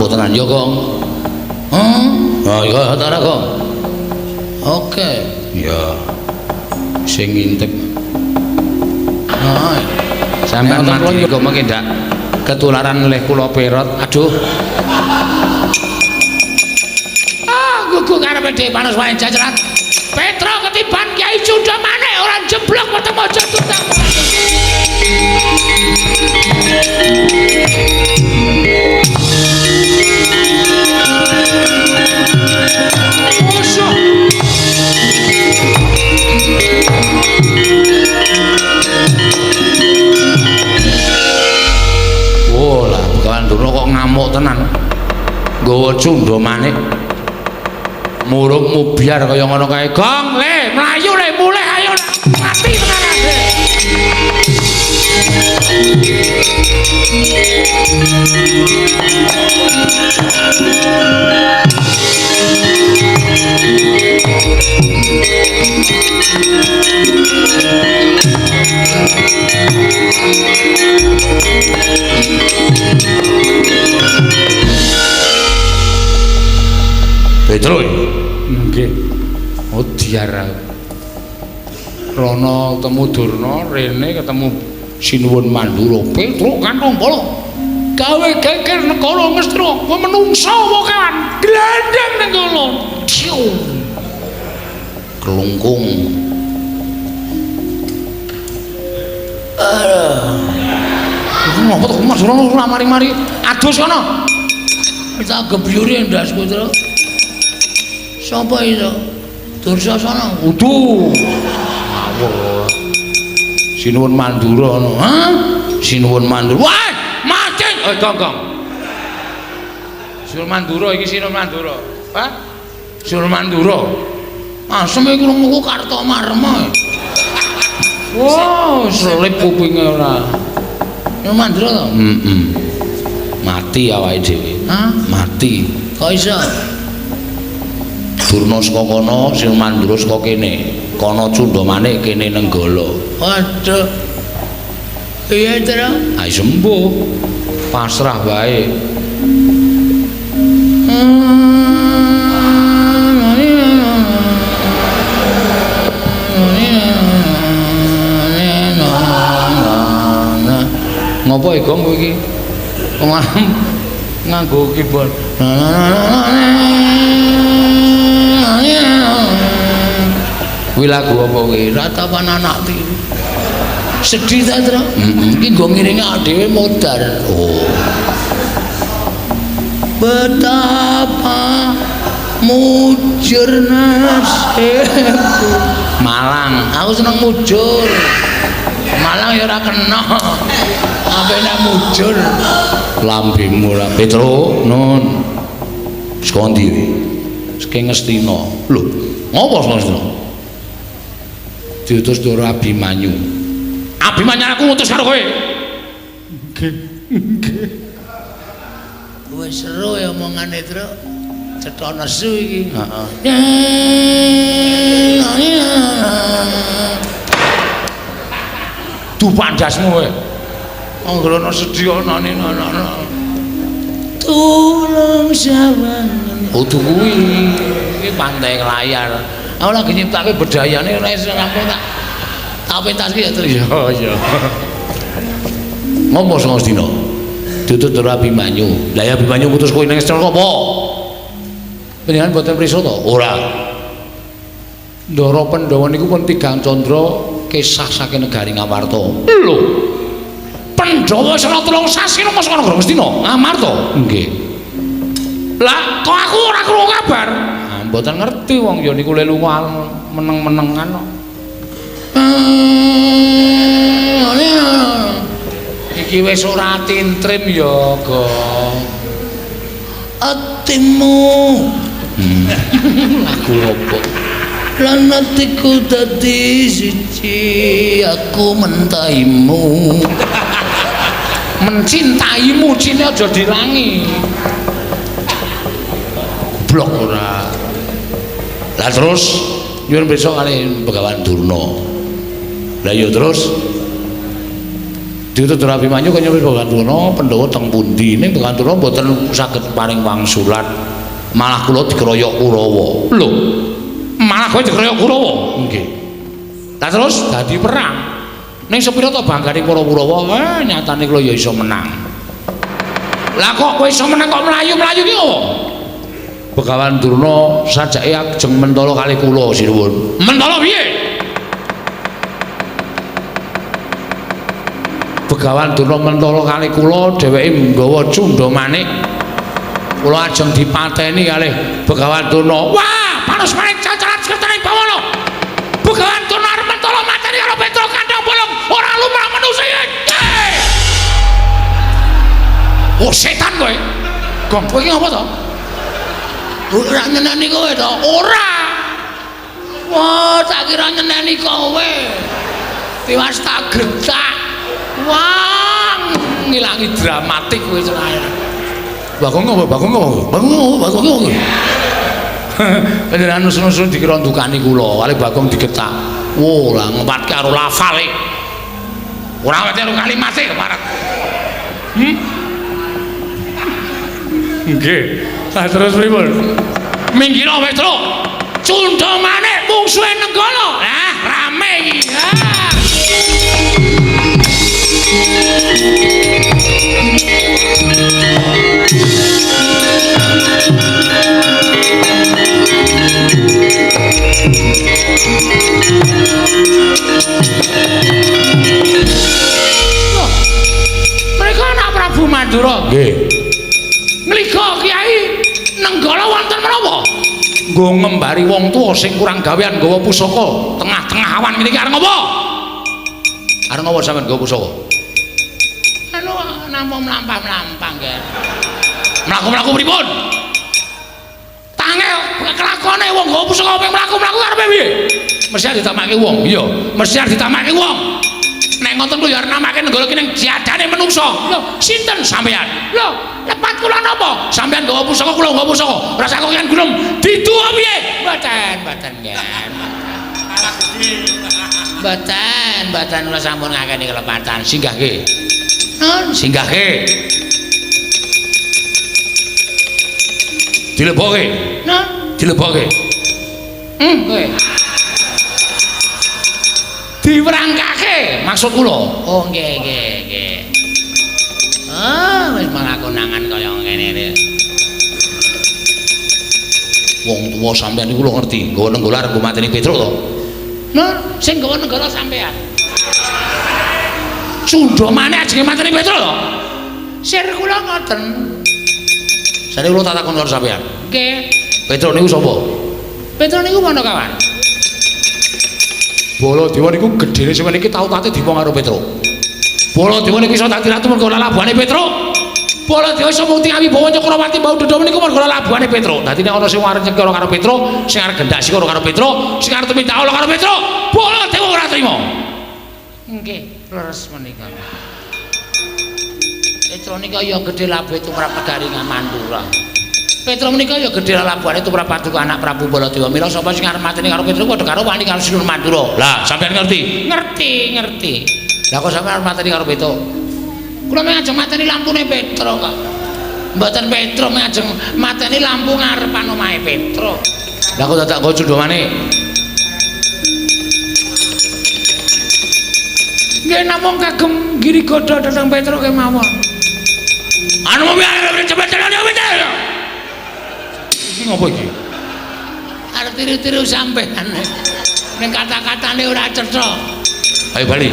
ngamuk tenan ya, Gong. Hah? Oh, iya ta ora, Gong? Oke. Ya. Sing ngintip. Ah. Sampeyan mati kok mengki ndak ketularan leh kula perot. Aduh. Ah, gugu karepe dhewe panas wae jajaran. Petro ketiban Kyai Cunda manik ora jeblok weteng aja tutang. Musuh. Oh lah, Begawan Durna kok ngamuk tenan. Nggawa cunda manik. Murung mubyar kaya ngono kae. Gong, le, mlayu le, mulih ayo mati tenan. Petro. Nggih. Oh diar aku. Rono ketemu Durna, rene ketemu Sinuwun Mandura. Petro kantong polo. Gawe geger negara Ngastina, kowe menungsa apa kewan? Glandang ning kono. Cium. Kelungkung. Iku ngopo to Mas Rono ora mari-mari. Adus kono. Tak gebyuri ndasku, Tru. Sapa itu? Dursasana. Udu. Ngawur. Sinuwun Mandura ngono. Hah? Sinuwun Mandura. Wah, mati. Eh, Gong, Gong. Sinuwun Mandura iki Sinuwun Mandura. Hah? Sinuwun Mandura. Asem iki krungu Kartomarma. Wah, selip kupinge ora. Sinuwun Mandura to? Heeh. Mati awake dhewe. Hah? Mati. Kok iso? Durna saka kono, Sinuwun Mandura saka kene. Kono cunda manik, kene Nenggala. Waduh. Iya, Tru. Ayo sembuh. Pasrah wae. Ngopo e, Gong, kowe iki? Wong nganggo keyboard. Kuwi lagu apa kuwi? Ratapan anak tiri. Sedih ta, Tru? Heeh. Iki nggo ngiringi awake dhewe modar. Oh. Betapa mujur nasibku. Malang, aku seneng mujur. Malang ya ora kena. Ape nek mujur. Lambemu lah Petro, nun. Saka ndi kowe? Saking Ngastina. Lho, ngopo saka Ngastina? Diutus Ndara Abimanyu. Abimanyu aku ngutus karo kowe. Nggih. Nggih. Wis seru ya omongane, Tru. Cetha nesu iki. Heeh. Dupak ndasmu kowe. Anggere ana sedih ana ana. Tulung sawangan. Kudu kuwi. Iki pantai layar. Aku lagi nyiptake bedayane ora iso rampung tak. Tak pentaske ya, Tru. Iya, iya. Ngopo saka Ngastina? Diutus Ndara Abimanyu. Lah ya Abimanyu ngutus kowe ning Ngastina apa? Panjenengan boten prisa to? Ora. Ndara Pandhawa niku pun tigang candra kesah saking negari Ngamarta. Lho. Pandhawa wis ana 3 sasi nang saka negara Ngastina, Ngamarta. Nggih. Lah kok aku ora krungu kabar? Ah, mboten ngerti wong ya niku le lunga meneng-menengan kok. Iki wis ora tintrim ya, Gong. Atimu. Lagu opo? Lan atiku dadi siji, aku mentaimu. Mencintaimu cine aja dilangi. Goblok ora. Lah terus nyuwun pirsa kali Begawan Durna. Lah ya terus Diutus Abimanyu kaya Begawan Durna Pandhawa teng pundi? Ning Begawan Durna mboten saged paring wangsulan. Malah kula dikeroyok Kurawa. Lho, malah kowe dikeroyok Kurawa? Nggih. Lah terus dadi perang. Ning sepira to banggane para Kurawa? Nyatane kula ya iso menang. Lah kok kowe iso menang kok mlayu-mlayu ki opo? Begawan Durna sajake ajeng mentala kalih kula sinuwun. Mentala piye? Begawan Durna mentala kalih kula, dheweke nggawa cundha manik. Kula ajeng dipateni kalih Begawan Durna. Wah, panus manik cacaran sekertane bawana. Begawan Durna arep mentala mateni karo Petruk kandhang bolong, ora lumrah manusa. Oh setan kowe. Gong kowe iki ngapa to? Ora nyeneni kowe to? Ora. Wah, tak kira nyeneni kowe. Tiwas tak getak. Wah, ngilangi dramatik kowe cenah. Bagong apa? Bagong apa? Bagong, bagong apa? Panjenengan nusun-nusun dikira ndukani kula, kali Bagong digetak. Wah, lah ngempatke karo lafale. Ora wete karo kalimate keparat. Nggih. Lah terus pripun? Minggiro Petruk. Cundha manik mungsuhe Nenggala. Lah, rame iki. Ah. Loh, mereka anak Prabu Mandura. Nggih. Ngliga Kyai Nenggala wonten menapa? Nggo ngembari wong tuwa sing kurang gawean nggawa pusaka tengah-tengah awan ngene iki arep ngopo? Arep ngopo sampean nggawa pusaka? Anu namung mlampah-mlampah nggih. Mlaku-mlaku pripun? Tangel kelakone wong nggawa pusaka ping mlaku-mlaku arepe piye? Mesti arep ditamake wong. Iya, mesti arep ditamake wong. Nek ngoten kuwi ya arep namake Nenggala ki ning jadane menungsa. Lho, sinten sampean? Lho, lepat kula napa? Sampean nggawa pusaka, kula nggawa pusaka. Rasa kok yen gunung didu piye? Mboten, mboten nggih. Mboten, mboten kula sampun ngakeni kelepatan. Singgahke. Nun, singgahke. Dilebokke. Nun, dilebokke. Kowe. Diwerangkake maksud kula. Oh nggih nggih nggih. Ah, wis malah konangan kaya ngene iki. Wong tuwa sampean niku lho ngerti, nggawa Nenggala arep nggo mateni Petruk to. Nah, sing nggawa Nenggala sampean. Cundha maneh ajenge mateni Petruk to? Sir kula ngoten. Sare kula tak takon karo sampean. Nggih. Petruk niku sapa? Petruk niku Panakawan. Baladewa niku gedhene sampeyan iki tau tate dipong karo Petruk. Baladewa niku iso dadi ratu mergo lalabuhane Petruk. Baladewa iso mukti awibawa Cakrawati mbau dendha niku mergo lalabuhane Petruk. Dadi nek ana sing arep nyekara karo Petruk, sing arep gendak sikara karo Petruk, sing arep tumindak ala karo Petruk, Baladewa ora trima. Nggih, leres menika. Petruk nika ya gedhe labuhe tumrap negari Mandura. Petruk menika ya gedhe lalabuhane tumrap paduka anak Prabu Baladewa. Mila sapa sing arep mateni karo Petruk padha karo wani karo Sinun Mandura. Lah, sampeyan ngerti? Ngerti, ngerti. Lah kok sampeyan arep mateni karo Petruk? Kula mung ajeng mateni lampune Petruk kok. Mboten Petruk mung ajeng mateni lampu ngarepan omahe Petruk. Lah kok dadak nggo cundha manik? Nggih namung kagem giri godha dhateng Petruk kemawon. Anu piye cepet cepet. Iki ngopo iki? Arep tiru-tiru sampean. Ning kata-katane ora cetha. Ayo bali.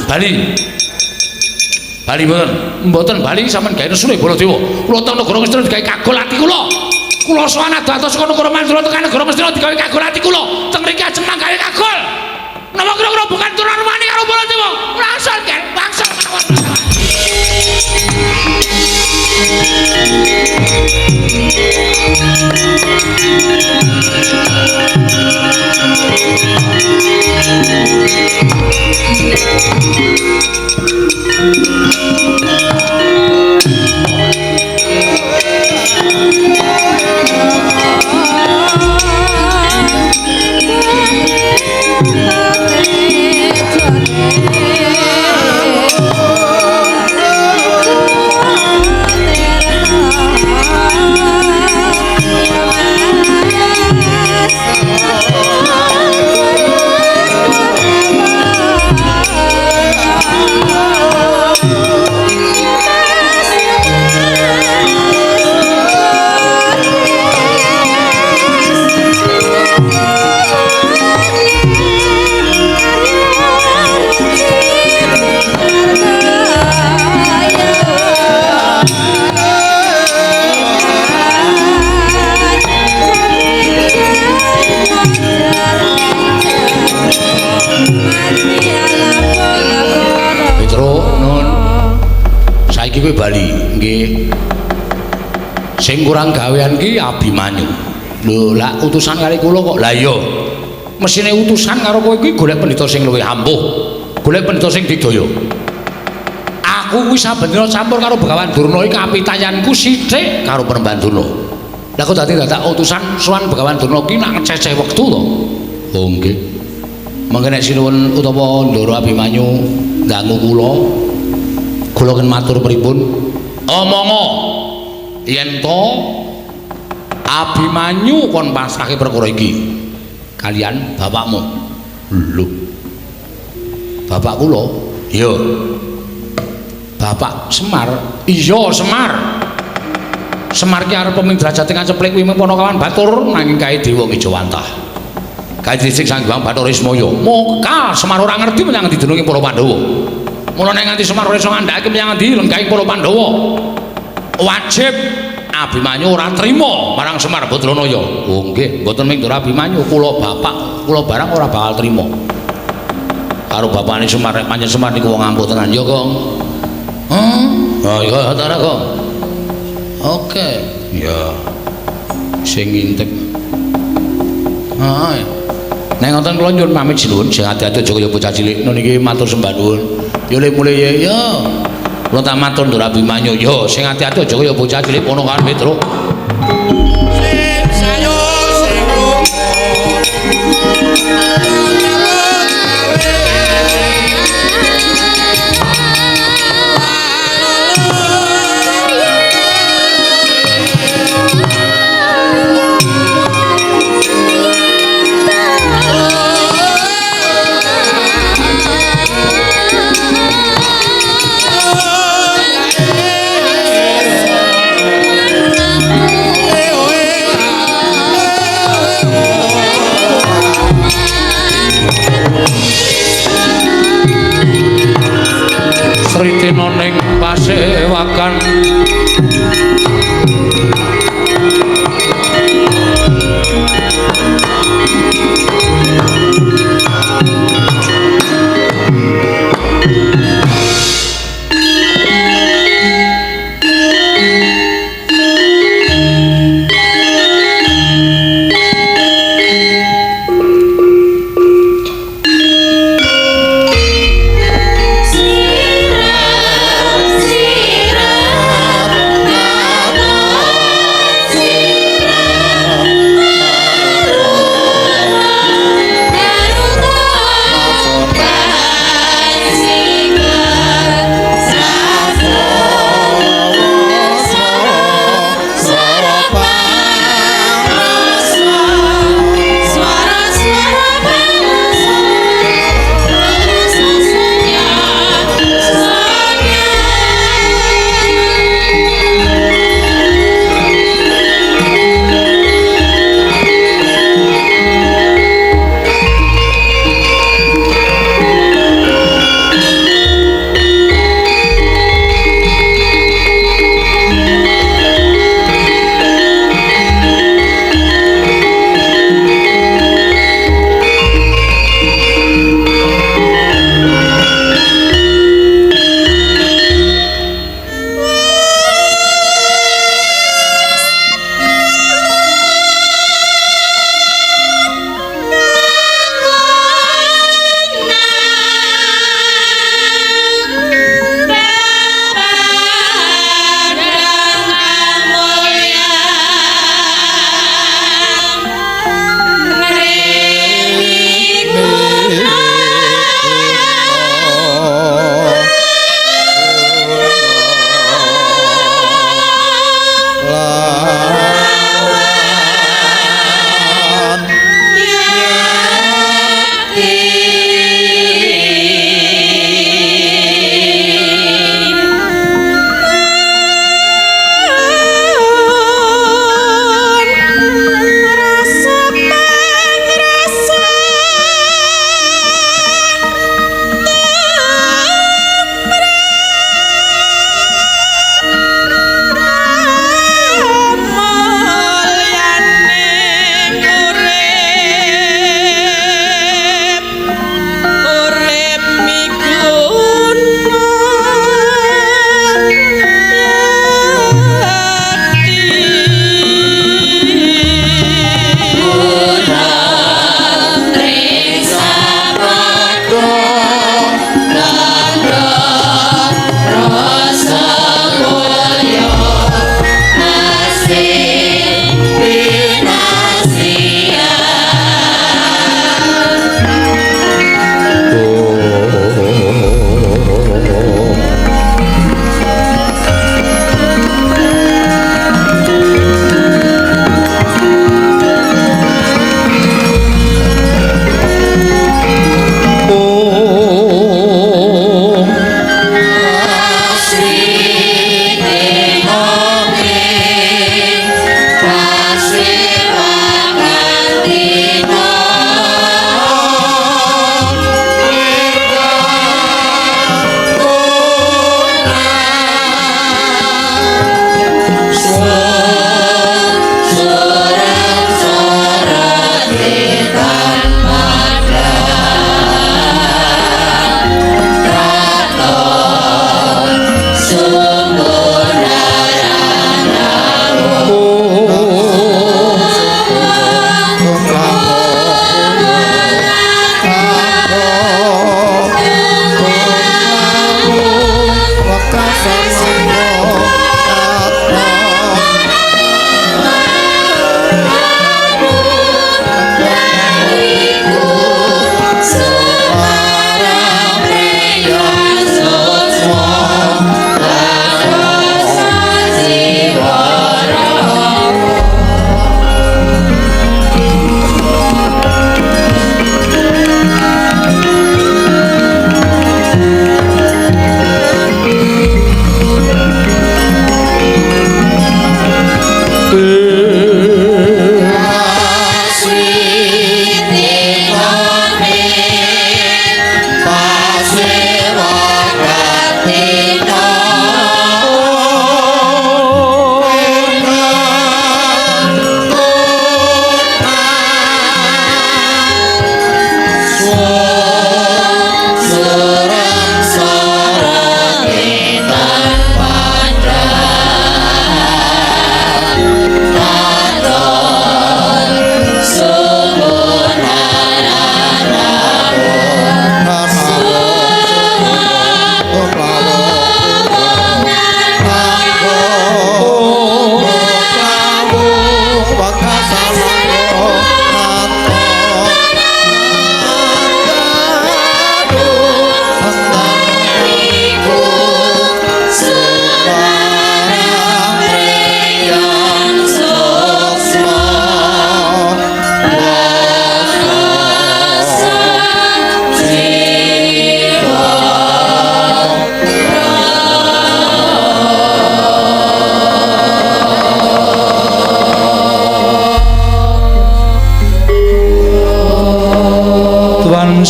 Bali. Bali mboten. Mboten bali sampean gawe nesune Baladewa. Kula teng negara Ngastina digawe kagol ati kula. Kula sowan adoh-adoh saka negara Mandura tekan negara Ngastina digawe kagol ati kula. Teng mriki ajeng manggawe kagol. Napa kira-kira bukan turunan wani karo Baladewa? Langsung kan, langsung mawon. bali. Nggih. Sing kurang gawean ki Abimanyu. Lho, lak utusan kali kula kok. Lah iya. Mesine utusan karo kowe kuwi golek pendhita sing luwih ampuh. Golek pendhita sing didaya. Aku kuwi saben dina campur karo Begawan Durna iki kapitayanku sithik karo Panembahan Durna. Lah kok dadi dadak utusan sowan Begawan Durna ki nak ngececeh wektu to. Oh nggih. Mangke nek sinuwun utawa Ndara Abimanyu ndangu kula, kula ken matur pripun? Omongo yen to Abimanyu kon pasrahke perkara iki kalian bapakmu. Lho. Bapak kula? Iya. Bapak Semar? Iya, Semar. Semar ki arep pemidrajate ngaceplik kuwi Panakawan Batur nanging kae dewa ngejawantah. Kae dhisik Sang Hyang Bathara Ismaya. Moka Semar ora ngerti menyang ngendi dununge para Pandhawa. Mula nek nganti Semar ora iso ngandhakake menyang ngendi lenggahing para Pandhawa. Wajib Abimanyu ora trima marang Semar Badranaya. Oh nggih, mboten mung Ndara Abimanyu, kula bapak, kula barang ora bakal trima. Karo bapakne Semar, nek pancen Semar niku wong ampuh tenan ya, Kong. Hah? Oh iya, ta Kong. Oke. Ya. Sing ngintip. Ha. Nek ngoten kula nyuwun pamit sinuwun, sing ati-ati aja kaya bocah cilik. Nun iki matur sembah nuwun. Ya le mulih ya. Ya. Kula tak matur Ndara Abimanyu. Ya, sing ati-ati aja kaya bocah cilik Ponokawan Petruk. Sing sayo sing lunga.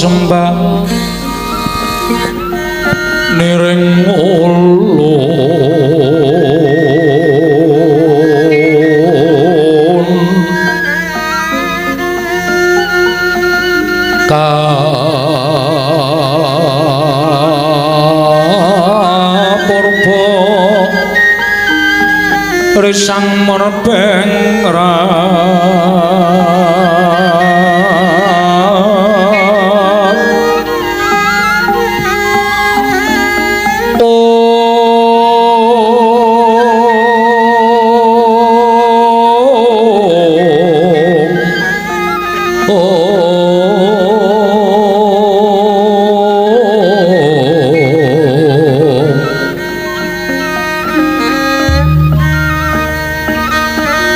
Sembah niring ulun kapurba risang merbeng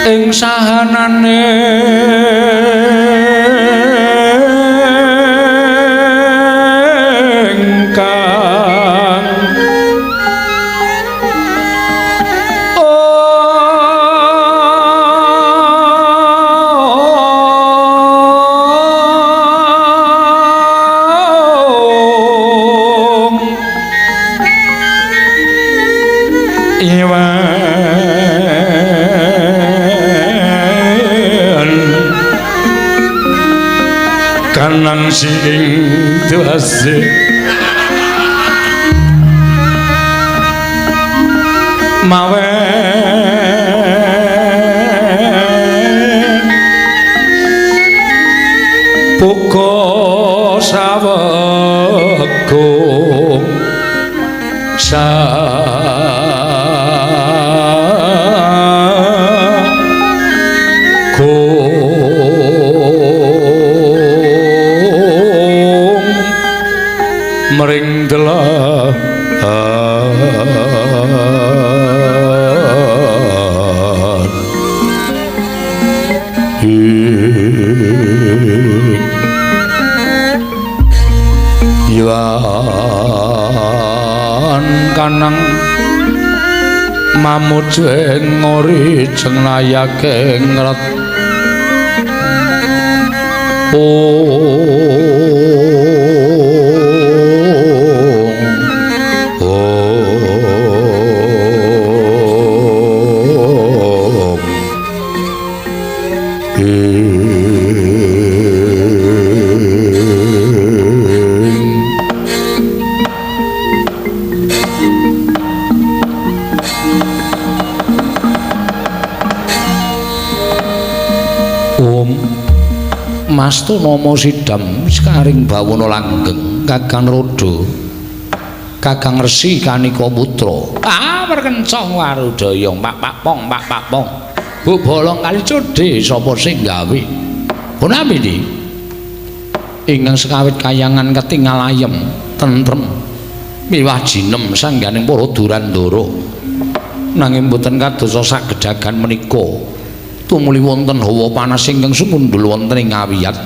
ing sahanane ingkang ong iwan kanang sing tuase mawe buka saweggung sa mring delahan yuan kanang mamujeng ori jeng layake ngret Mastu nama sidam sekaring bawana langgeng Kakang Rodo Kakang Resi Kanika Putra. Ah perkencong warudaya pak pak pong pak pak pong. Bu bolong kali codhe sapa sing gawe? Punami di ingkang sekawit kayangan ketingal ayem tentrem miwah jinem sangganing para durandara. Nanging boten kadosa sagedagan menika. Tumuli wonten hawa panas ingkang sumundhul wonten ing awiyat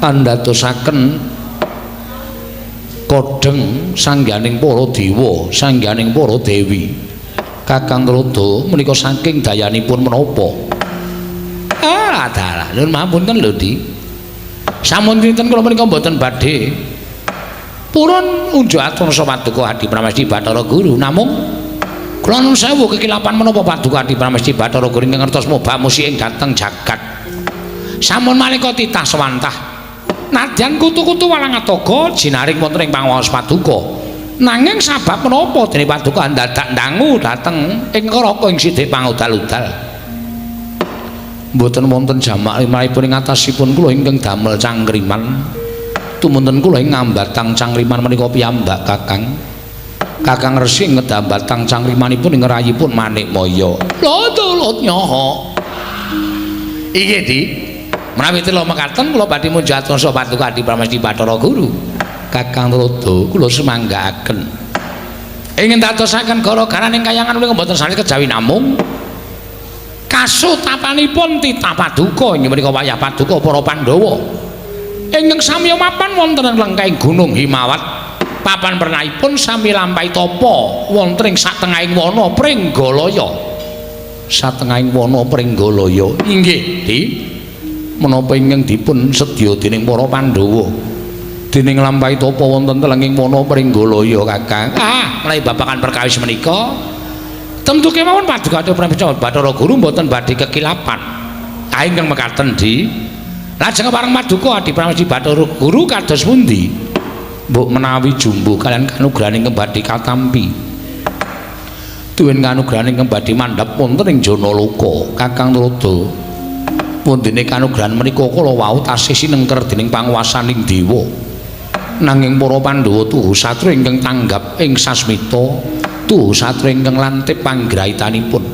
andadosaken kodheng sangganing para dewa, sangganing para dewi. Kakang Rodo menika saking dayanipun menapa? Ah, dalah, nuwun mapunten lho, Di. Sampun dinten kula menika mboten badhe purun unjuk atur paduka Adi Pramesti Bathara Guru, namung kula nuwun sewu kekilapan menapa paduka Adi Pramesti Bathara Guru ingkang ngertos mobah musik ing dhateng jagat. Sampun maneka titah sewantah. Nadyan kutu-kutu walang atoga jinaring wonten ing pangaos paduka. Nanging sabab menapa dene paduka ndadak ndangu dhateng ing neraka ing sithik pangudal-udal. Mboten wonten jamak limrahipun ing atasipun kula ingkang damel cangkriman. Tumunten kula ing ngambatang cangkriman menika piyambak Kakang. Kakang Resi ngedambatang cangkrimanipun ing rayipun Manikmaya. Lho tulut nyoho. Iki Di, menawi tela mekaten kula badhe munjat rasa paduka Adi Pramesti Bathara Guru. Kakang Rodo kula sumanggaaken. Ingin dadosaken gara-garan ing kayangan menika mboten sanes kejawi namung kasutapanipun titah paduka inggih menika wayah paduka para Pandhawa. Ingkang sami mapan wonten ing lengkahing Gunung Himawat. Papan pernahipun sami lampahi tapa wonten ing satengahing wana Pringgalaya. Satengahing wana Pringgalaya. Inggih, Di. Menapa ingkang dipun sedya dening para Pandhawa? Dening lampahi tapa wonten telenging wana Pringgalaya Kakang. Ah, menawi babagan perkawis menika tentu kemawon Paduka Pramesti Bathara Guru mboten badhe kekilapan. Ah, ingkang mekaten di lajeng pareng Paduka Adi Pramesti Bathara Guru kados pundi? Mbok menawi jumbuh kalian kanugrahan ingkang badhe katampi. Tuwin kanugrahan ingkang badhe mandhap wonten ing Janaloka, Kakang Narada. Wondene kanugrahan menika kala wau tasih sinengker dening panguwasaning dewa. Nanging para Pandhawa tuhu satria ingkang tanggap ing sasmita, tuhu satria ingkang lantip panggrahitanipun.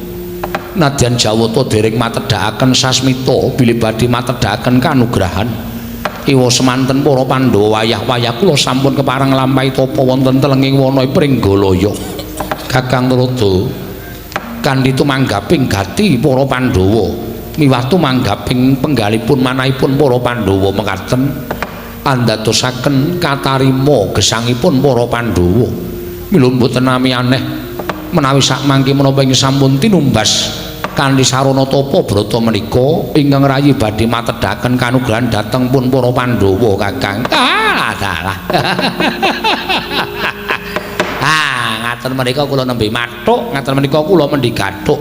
Nadyan Jawata dereng matedhakaken sasmita bilih badhe matedhakaken kanugrahan. Ewa semanten para Pandhawa wayah-wayah kula sampun kepareng lampahi tapa wonten telenging wana Pringgalaya. Kakang Narada kanthi tumanggaping gati para Pandhawa miwah tumanggaping penggalipun manahipun para Pandhawa mekaten andadosaken katarima gesangipun para Pandhawa. Mila mboten nami aneh menawi sakmangke menapa ing sampun tinumbas kanthi sarana tapa brata menika ingkang rayi badhe matedhaken kanugrahan dhateng pun para Pandhawa Kakang. Ah, dalah. Ah, ngaten menika kula nembe mathuk, ngaten menika kula mendhi gathuk.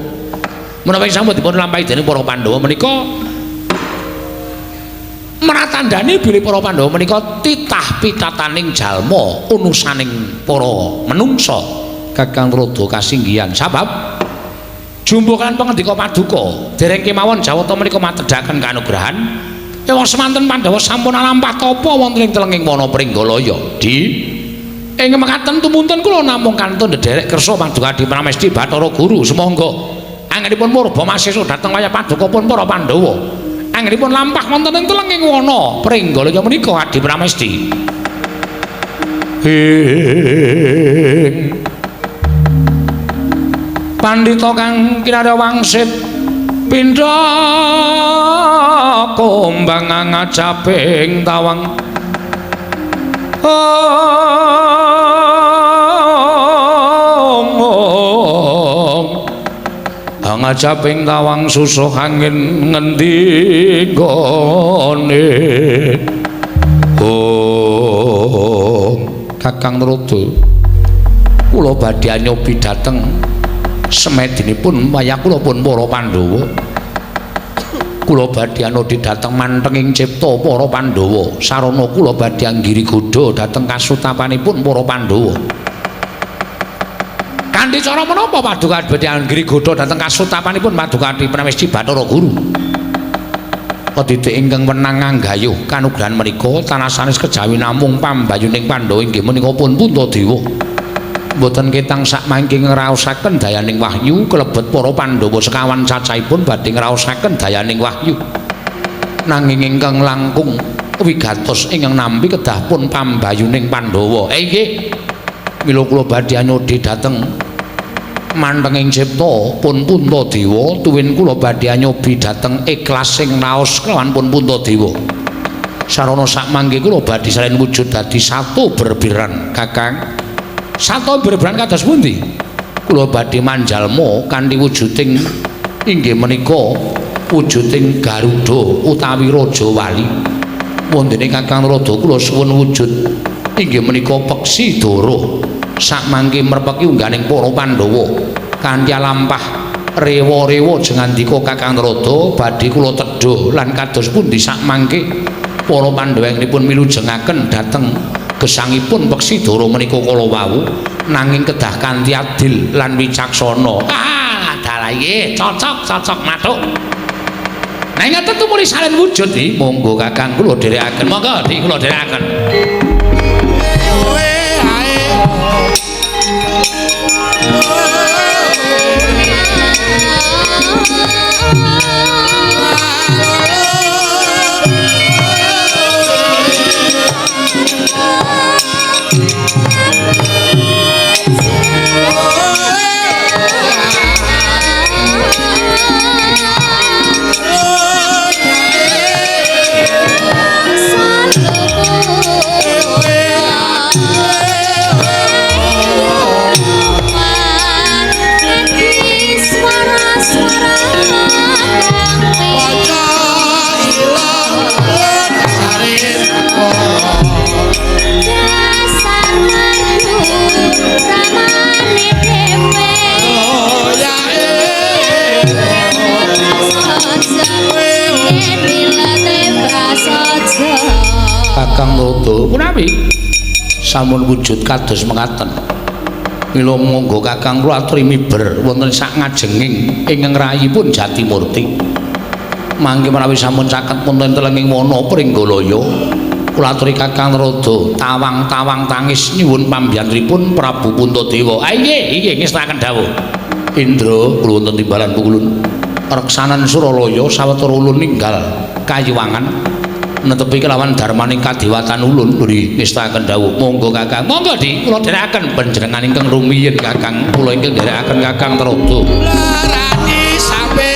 Menapa sampun dipun lampahi dening para Pandhawa menika meratandani bilih para Pandhawa menika titah pitataning jalma unusaning para menungsa. Kakang Narada kasinggihan sabab jumbuh kan pangendika paduka dereng kemawon Jawata menika matedhaken kanugrahan. Ewa semanten Pandhawa sampun alampah tapa wonten ing telenging wana Pringgalaya. Di ing mekaten tumunten kula namung kantun ndherek kersa Paduka Adi Pramesti Bathara Guru sumangga anggenipun murba masesa dhateng wayah paduka pun para Pandhawa anggenipun lampah wonten ing telenging wana Pringgalaya menika Adi Pramesti. Ing pandhita kang kinarya wangsit pindha kumbang ngajaping tawang ong ngajaping tawang susuh angin ngendi nggone. Oh Kakang Narada kula badhe nyobi dhateng semedinipun wayah kula pun para Pandhawa. Kula badhe anodi dhateng mantenging cipta para Pandhawa. Sarana kula badhe anggiri godha dhateng kasutapanipun para Pandhawa. Kanthi cara menapa paduka badhe anggiri godha dhateng kasutapanipun Paduka Adi Pramesti Bathara Guru? Kedidik ingkang wenang anggayuh kanugrahan menika tanah sanes kejawi namung pambayuning Pandhawa inggih menika pun Puntadewa. Mboten ketang sakmangke ngraosaken dayaning wahyu kelebet para Pandhawa sekawan cacahipun badhe ngraosaken dayaning wahyu. Nanging ingkang langkung wigatos ingkang nampi kedah pun pambayuning Pandhawa. Nggih. Mila kula badhe anyodhi dhateng mantenging cipta pun Puntadewa tuwin kula badhe anyobi dhateng ikhlas sing raos kelawan pun Puntadewa. Sarana sakmangke kula badhe salen wujud dadi satu berbiran Kakang. Sato berberan kados pundi? Kula badhe manjalma kanthi wujuding inggih menika wujuding Garuda utawi Raja Wali. Wondene Kakang Narada kula suwun wujud inggih menika peksi dara sakmangke merpeki ungganing para Pandhawa kanthi lampah rewa-rewa jengandika Kakang Narada badhe kula tedha lan kados pundi sakmangke para Pandhawa ingipun milujengaken dhateng gesangipun peksi dara menika kala wau nanging kedah kanthi adil lan wicaksana. Ah, dalah nggih, cocok cocok mathuk. Nah ngaten tumuli salen wujud iki, monggo Kakang kula dherekaken. Monggo dik kula dherekaken. Suara-suara. Narada punawi sampun wujud kados mekaten. Mila monggo Kakang kula aturi miber wonten sak ngajenging ingkang rayipun Jatimurti. Mangke menawi sampun caket wonten telenging wana Pringgalaya, kula aturi Kakang Narada tawang-tawang tangis nyuwun pambiyantripun Prabu Puntadewa. Ah inggih, inggih ngestakaken dawuh. Indra kula wonten timbalan pukulun. Reksanan Suralaya sawetara ulun ninggal kayiwangan netepi kelawan darmaning kadewatan ulun nggih ngestakaken dawuh. Monggo Kakang, monggo Dik, kula dherekaken panjenengan ingkang rumiyin Kakang, kula ingkang dherekaken Kakang Narada. Larani sampe.